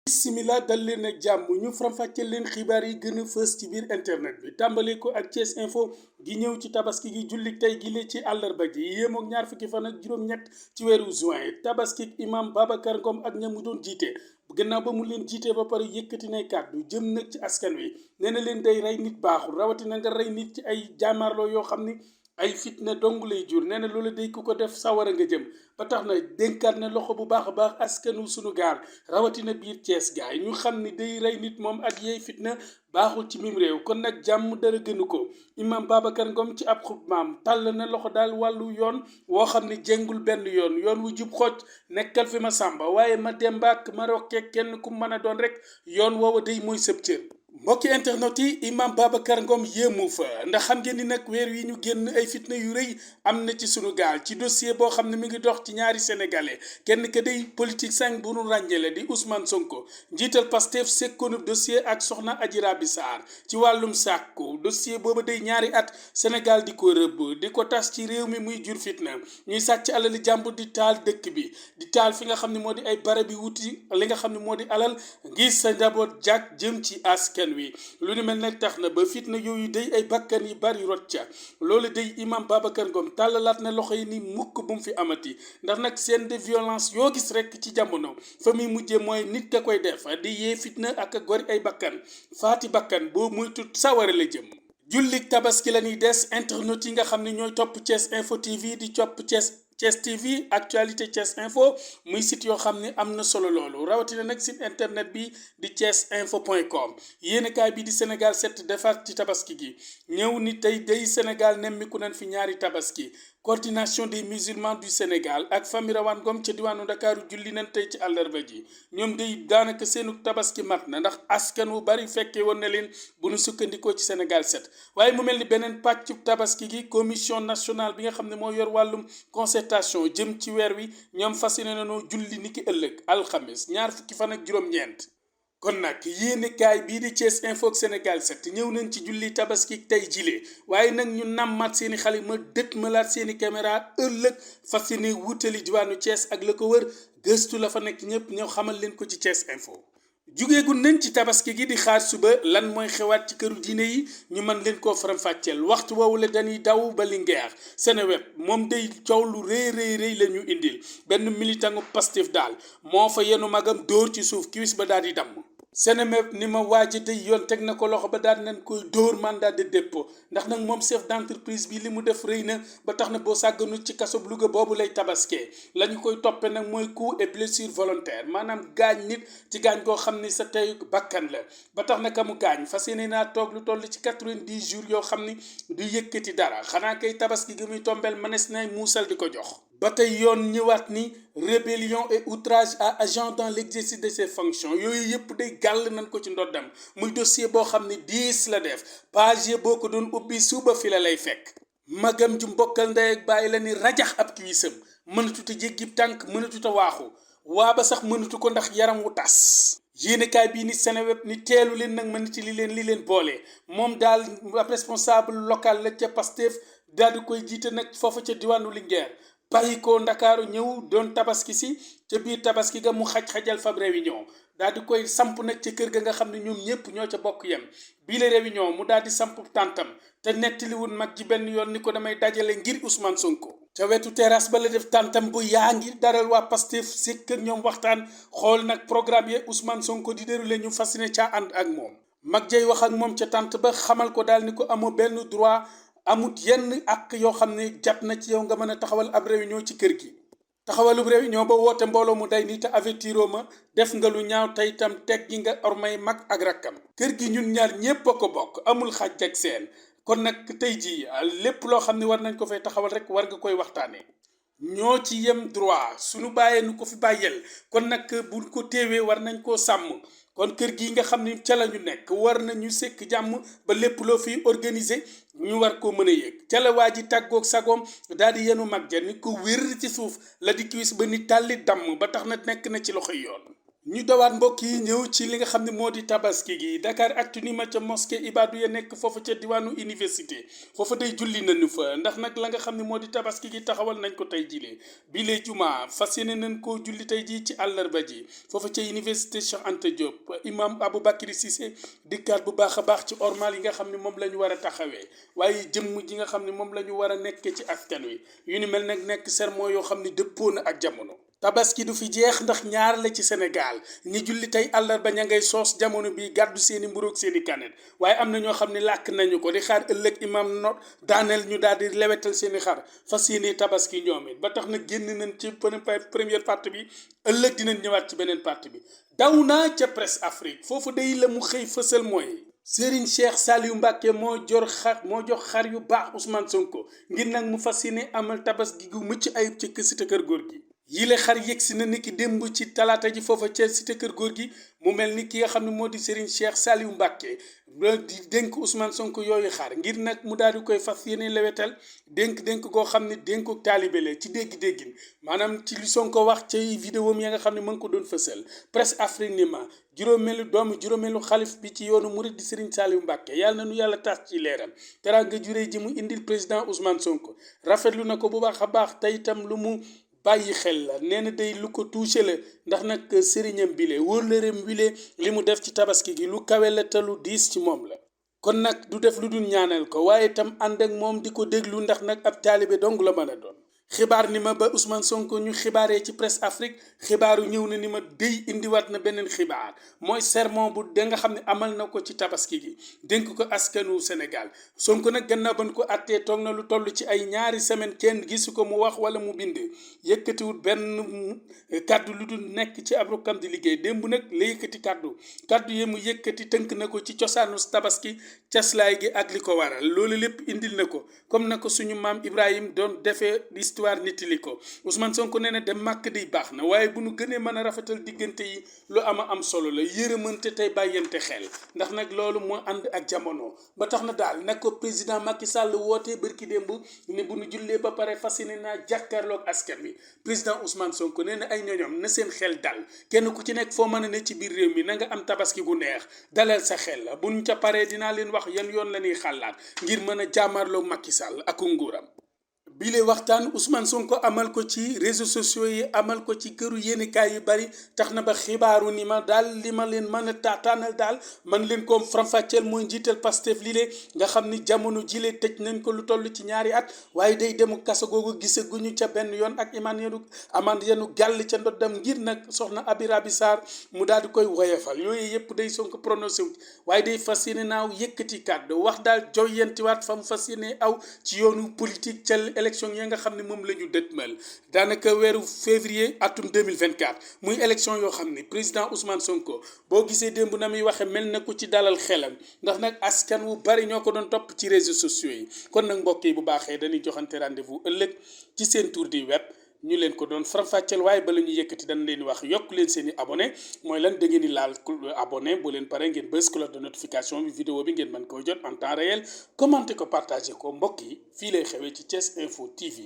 simila dal leen ak jàmm ñu faram-fàcceel leen xibaar yi gën a fës ci biir internet bi tàmbale ko ak Thiès Info gi ñëw ci tabaski gi jullik tey gi ci àllarba ji yéemook ñaar fukki fan ak juróom-ñett ci weeru juin tabaski imam Babacar Ngom ak ña mu doon jiite gannaaw ba mu leen jiitee ba pare yëkkati nay kàddu jëm nag ci askan wi nee na leen day rey nit baaxul rawatina nga rey nit ci ay jaamaarloo yoo xam ni ay fitna dong lay jur nee na loolu day ku ko def sawara nga jëm ba tax na dénkaat na loxo bu baax a baax askanu sunu gaal rawatina biir Thiès gaay ñu xam ni day rey nit moom ak yeey fitna baaxul ci mim réew kon nag jàmm dara gënu ko imam Babacar Ngom ci ab xutbaam tàll na loxo daal wàllu yoon woo xam ne jéngul benn yoon wu jub xoj nekkal fi ma sàmba waaye ma dembaak ma rokkee kenn ku mën a doon rek yoon woowa day mooy sëb cër mbokki internet yi imam Babacar Ngom yéemu fa ndax xam ngeen ni nag weer yi ñu génn ay fitna yu rëy am na ci sunu gaal ci dossier boo xam ne mi ngi dox ci ñaari sénégalais kenn ka day politique sang bu nu ràññele di Ousmane Sonko njiital Pastef sekkoonub dossier ak soxna Adji Raby Sarr ci wàllum sàkku dossier booba day ñaari at Sénégal di ko rëbb di ko tas ci réew mi muy jur fitna ñuy sàcc alali jàmbur di taal dëkk bi di taal fi nga xam ne moo di ay barab yi wuti li nga xam ne moo di alal ngir sa njaboot jàkk jëm ci askan wi lu ni mel nag tax na ba fitna yooyu day ay bakkan yi bari rot ca loolu day imam Babacar Ngom tàllalaat na loxo yi ni mukk bu mu fi amati ndax nag scène de violence yoo gis rek ci jamono fa muy mujjee mooy nit ka koy def di yee fitna ak a gori ay bakkan faati bakkan boo muy tut sawara la jëm jullik tabaski la ñuy des internet yi nga xam ne ñooy topp Thiès Info TV di topp Thiès TV actualité Thiès Info muy site yoo xam ne am na solo loolu rawatina nag site internet bi di thiesinfo.com yéenekaay bi di Sénégal 7 defar ci tabaski gi ñëw ni tey day Sénégal nemmiku nañ fi ñaari tabaski coordination des musulmans du Sénégal ak famille Rawane Ngom ca diwaanu Ndakaaru julli nañ tey ci àllarba ji ñoom day daanaka seenu tabaski mat na ndax askan wu bari fekkee woon na leen bu nu sukkandikoo ci Sénégal 7 waaye mu mel ni beneen pàccu tabaski gi commission nationale bi nga xam ne moo yor wàllum concertation jëm ci weer wi ñoom fas yéene nañoo julli niki ëllëg alxames ñaar fukki fan ak juróom-ñeent kon nag yéenekaay bii di Thiès Info ak Sénégal 7 ñëw nañ ci julli tabaski tey jile waaye nag ñu nammaat seeni xale ma dët malaat seeni caméra ëllëg fas yéene wutali diwaanu Thiès ak la ko wër gëstu la fa nekk ñëpp ñëw xamal leen ko ci Thiès Info jugeegu nañ ci tabaski gi di xaar suba lan mooy xewaat ci këru diine yi ñu mën leen koo faram-fàcceel waxtu woowu la dañuy daw ba Linguère Seneweb moom day coow lu rëy la ñu indil benn militangu Pastef daal moo fa yenu magam dóor ci suuf kiwis ba daal di damm Seneweb ni ma waaji day yoon teg na ko loxo ba daal nañ koy dóor mandat de dépôt ndax nag moom chef d'entreprise bi li mu def rëy na ba tax na boo sàgganut ci kasob Louga boobu lay tabaskee la ñu koy toppe nag mooy coup et blessure volontaire maanaam gaañ nit ci gaañ koo xam ni sa tey bakkan la ba tax na ka mu gaañ fas yéene naa toog lu toll ci 90 jours yoo xam ni du yëkkati dara xanaa kay tabaski gi muy tombeel manes nay muusal di ko jox ba tey yoon ñëwaat ni rébellion et outrage à agent dans l'exercice de ses fonctions yooyu yëpp day gàll nañ ko ci ndoddam muy dossier boo xam ne 10 la def page boo ko doon ubbi suba fi la lay fekk magam ju mbokkal ndey ak bàyyi la ni rajax ab kiwisam mënatut a jéggi tànk mënatut a waaxu waa ba sax mënatu ko ndax yaram wu tas yéenekaay bii ni Seneweb ni teelu leen nag mën ci li leen boole moom daal ab responsable local la ca Pastef daal di koy jiite nag foofu ca diwaanu Linguère bàyyi ko Ndakaaru ñëw doon tabaski si ca biir tabaski ga mu xaj-xajal fab réunion daal di koy samp nag ca kër ga nga xam ne ñoom ñëpp ñoo ca bokk yem bii la réunion mu daal di samp tàntam te nettaliwul mag ji benn yoon ni ko damay dajale ngir Ousmane Sonko ca wetu terrasse ba la def tàntam bu yaa ngir daral waa Pastef si kër ñoom waxtaan xool nag programme ye Ousmane Sonko di déroulé ñu fas yéene caa ànd ak moom mag jay wax ak moom ca tànt ba xamal ko daal ni ko amoo benn droit amut yenn ak yoo xam ne jàpp na ci yow nga mën a taxawal ab réunion ci kër gi taxawalub réunion ba woote mbooloo mu day ni te avertiro ma def nga lu ñaaw tey itam teg gi nga ormay mag ak rakkam kër gi ñun ñaar ñépp a ko bokk amul xaj ak seen kon nag tey jii lépp loo xam ne war nañ ko fay taxawal rek war nga koy waxtaanee ñoo ci yem droit suñu bàyyee nu ko fi bàyyel kon nag buñ ko téewee war nañ koo sàmm kon kër gi nga xam ni ca la ñu nekk war nañu sekk jàmm ba lépp loo fiy organiser ñu war koo mën a yëg ca la waa ji tàggoog sagoom daal di yenu mag ja ni ko wér ci suuf la di kiwis ba ni tàlli damm ba tax na nekk na ci loxoy yoon ñu dawaat mbokk yi ñëw ci li nga xam ne moo di tabaski gi Dakar Actu ni ma ca mosquée Ibadou ya nekk foofu ca diwaanu université foofu day julli nañu fa ndax nag la nga xam ne moo di tabaski gi taxawal nañ ko tey jilee bile juma fas yéene nañ koo julli tey jii ci àllarba ji foofu ca université Cheikh Anta Diop imam Aboubacry Cissé dikkaat bu baax a baax ci ormal yi nga xam ne moom la ñu war a taxawee waaye jëmm ji nga xam ne moom la ñu war a nekkee ci askan wi yu ni mel nag nekk sermon yoo xam ne dëppoo na ak jamono. tabaski du fi jeex ndax ñaar la ci Sénégal ñi julli tey àllarba ña ngay soos jamono bi gàddu seeni mburoog seeni kanet waaye am na ñoo xam ne làkk nañu ko di xaar ëllëg imam no daaneel ñu daal di lewetal seeni xar fas yéene tabaski ñoom it ba tax na génn nañ ci première partie bi ëllëg dinañ ñëwaat ci beneen partie bi daw naa ca Presse Afrique foofu day la mu xëy fësal mooy Serigne Cheikh Saliou Mbacké moo jox xar yu baax Ousmane Sonko ngir nag mu fas yéene amal tabaski gu mucc ayib ci cité kër góor gi yile xar yegsi na ni ki démb ci talaata ji foofa ca cité kër góor gi mu mel ni ki nga xam ne moo di Serigne Cheikh Saliou Mbacké di dénk Ousmane Sonko yooyu xar ngir nag mu daal di koy fas yéene lewetal dénk goo xam ne dénku taalibe la ci dégg-déggin maanaam ci li Sonko wax ci vidéo mi ya nga xam ne mën ko doon fësal Presse Afrique ni ma juróomeelu xalif bi ci yoonu murid di Serigne Saliou Mbacké yàlla na nu yàlla taas ci leeram teraanga juré ji mu indil président Ousmane Sonko rafetlu na ko bu baax a baax te itam lu mu bàyyi xel la nee na day lu ko touché la ndax nag sëriñam bile wóorlëreem wile li mu def ci tabaski gi lu kawe la te lu diis ci moom la kon nag du def lu dul ñaanal ko waaye itam ànd ak moom di ko déglu ndax nag ab taalibe dong la mën a doon xibaar ni ma ba Ousmane Sonko ñu xibaaree ci Presse Afrique xibaaru ñëw na ni ma dey indiwaat na beneen xibaar mooy sermon bu da nga xam ne amal na ko ci tabaski gi dénk ko askanu Sénégal Sonko nag gannaaw ban ko attee toog na lu toll ci ay ñaari semaine kenn gisu ko mu wax wala mu bind yëkkatiwul benn kàddu lu dul nekk ci ab rukkam di liggéey démb nag la yëkkati kàddu yi mu yëkkati tënk na ko ci cosaanu tabaski caslaay gi ak li ko waral loolu lépp indil na ko comme na ko suñu maam Ibrahim doon defee histoire nittali ko Ousmane Sonko nee na dem màkk di baax na waaye bu nu gënee mën a rafetal diggante yi lu am solo la yërëmante tey bàyyante xel ndax nag loolu moo ànd ak jamono ba tax na daal nag ko président Macky Sall wootee bërki démb ne bu nu jullee ba pare fas yéene naa jàkkaarloog askan wi président Ousmane Sonko nee na ay ñoñom na seen xel dal kenn ku ci nekk foo mën a ne ci biir réew mi na nga am tabaski gu neex dalal sa xel la buñ ca paree dinaa leen wax yan yoon la ñuy xalaat ngir mën a jàmmarloog Macky Sall ak nguuram bile waxtaan Ousmane Sonko amal ko ci réseaux sociaux yi amal ko ci këru yéenekaay yu bari tax na ba xibaaru ni ma daal li ma leen mën a taataanal daal man leen ko faram-fàcceel mooy njiital Pastef lile nga xam ni jamono jile tëj nañ ko lu toll ci ñaari at waaye day demu kaso googu gisaguñu ca benn yoon ak amande yenu gàll ca ndoddam ngir nag soxna Abi Raby Sarr mu daal di koy woyefal yooyu yëpp day Sonko prononcé wu waaye day fas yéene naaw yëkkati kàddu wax daal joyantiwaat fa mu fas yéene aw ci yoonu politique ca élection yi nga xam ne moom la ñu dëtmal daanaka weeru février atum 2024 muy élection yoo xam ne président Ousmane Sonko boo gisee démb na muy waxe mel na ko ci dalal xelam ndax nag askan wu bari ñoo ko doon topp ci réseaux sociaux yi kon nag mbokk yi bu baaxee dañuy joxante rendez-vous ëllëg ci seen tour du web ñu leen ko doon faram-fàcceel waaye bala ñu yëkkati dañ leen wax yokk leen seen i abonné mooy lan da ngeen di laal abonné bu leen pare ngeen bës cloche de notification bi vidéo bi ngeen mën koo jot en temps réel commenté ko partagé ko mbokk yi fii lay xewee ci Thiès Info TV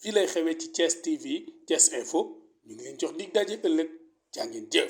fii lay xewee ci Thiès TV Thiès Info ñu ngi leen jox dig daje ëllëg jaa ngeen jëf